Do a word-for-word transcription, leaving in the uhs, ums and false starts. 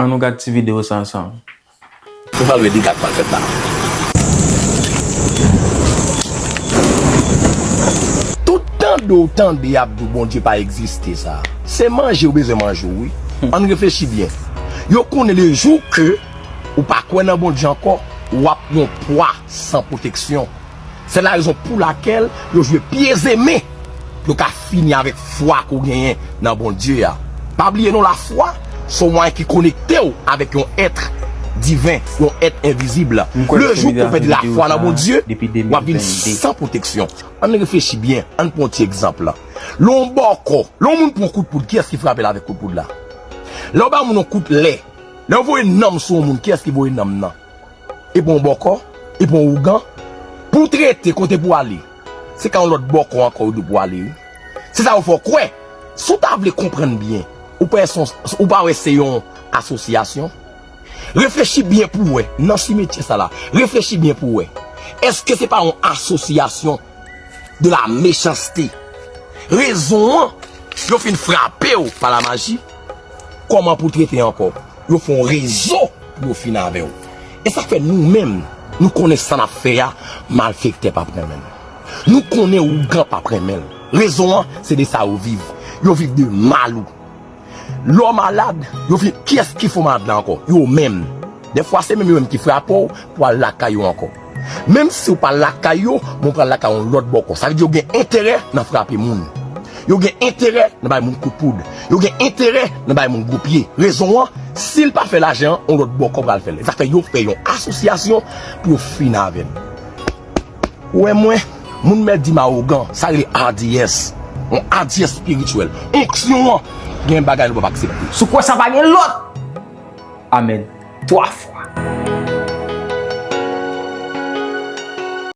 Ann nou gad ti videyo sa ansanm. Ou pral wè dega k pral fèt la. Tout tande w tande y ap di w Bondye pa egziste sa, se manje yo bezwen manje w wi. Ann reflechi byen. Yo konnen le jou ke ou pa kwè nan Bondye ankò, w ap yon pwa san pwoteksyon. Se la rezon pou lakèl yo jwe pye zemen pou yo ka fini avèk fwa ke w genyen nan Bondye a. Pa bliye non, lafwa se yon mwayen ki konekte w avèk yon èt diven, yon èt envizib. Le jou ke w pèdi lafwa nan Bondye, w ap vin san pwoteksyon. Ann reflechi byen, ann pran yon ti egzanp. Lè yon bòkò, lè yon moun pran yon kout poud, kiyès ki frape l avèk kout poud la? Lè w bay yon moun yon kout lè, lè w voye nanm sou yon moun, kiyès ki voye nanm nan? E pran yon bòkò, e pran yon ougan. Pou w trete, kote pou w ale? Se ka yon lòt bòkò ankò yo di w pou w ale wi. Se sa yo fè w kwè. Si w ta vle konprann byen, ou pa wè se yon, ou pa wè se yon asosyasyon? Reflechi byen pou w wè, nan simetyè sa la, reflechi byen pou w wè. Èske se pa yon asosyasyon de la méchanceté? Rezon an, yo fin frape w pa la maji. Kòman pou w trete ankò? Yo fè yon rezo pou yo fin avè w. E sa k fè nou menm, nou konnen sa n ap fè a, malfektè p ap renmen l. Nou konnen ougan p ap renmen l. Rezon an, se de sa yo viv. Yo viv de mal ou. Lè w malad, yo vin, kiyès ki fè w malad la ankò? Yo menm. Dèfwa se menm yo menm ki frape w pou w al lakay yo ankò. Menm si w pa lakay yo, men w pral lakay yon lòt bòkò. Sa vle di yo gen enterè nan frape moun. Yo gen enterè nan bay moun kout poud. Yo gen enterè nan bay moun gwo pye. Rezon an, si l pa fè lajan an, yon lòt bòkò pral fè l. E sa fè yo fè yon asosyasyon pou yo fin avè n. Ou wè mwen, moun mèt di m awogan, sa rele adiyès. Yon adiyès espirityèl. Onksyon an, gen bagay nou p ap aksepte. Si w kwè sa pa gen lòt. Amèn. Twa fwa.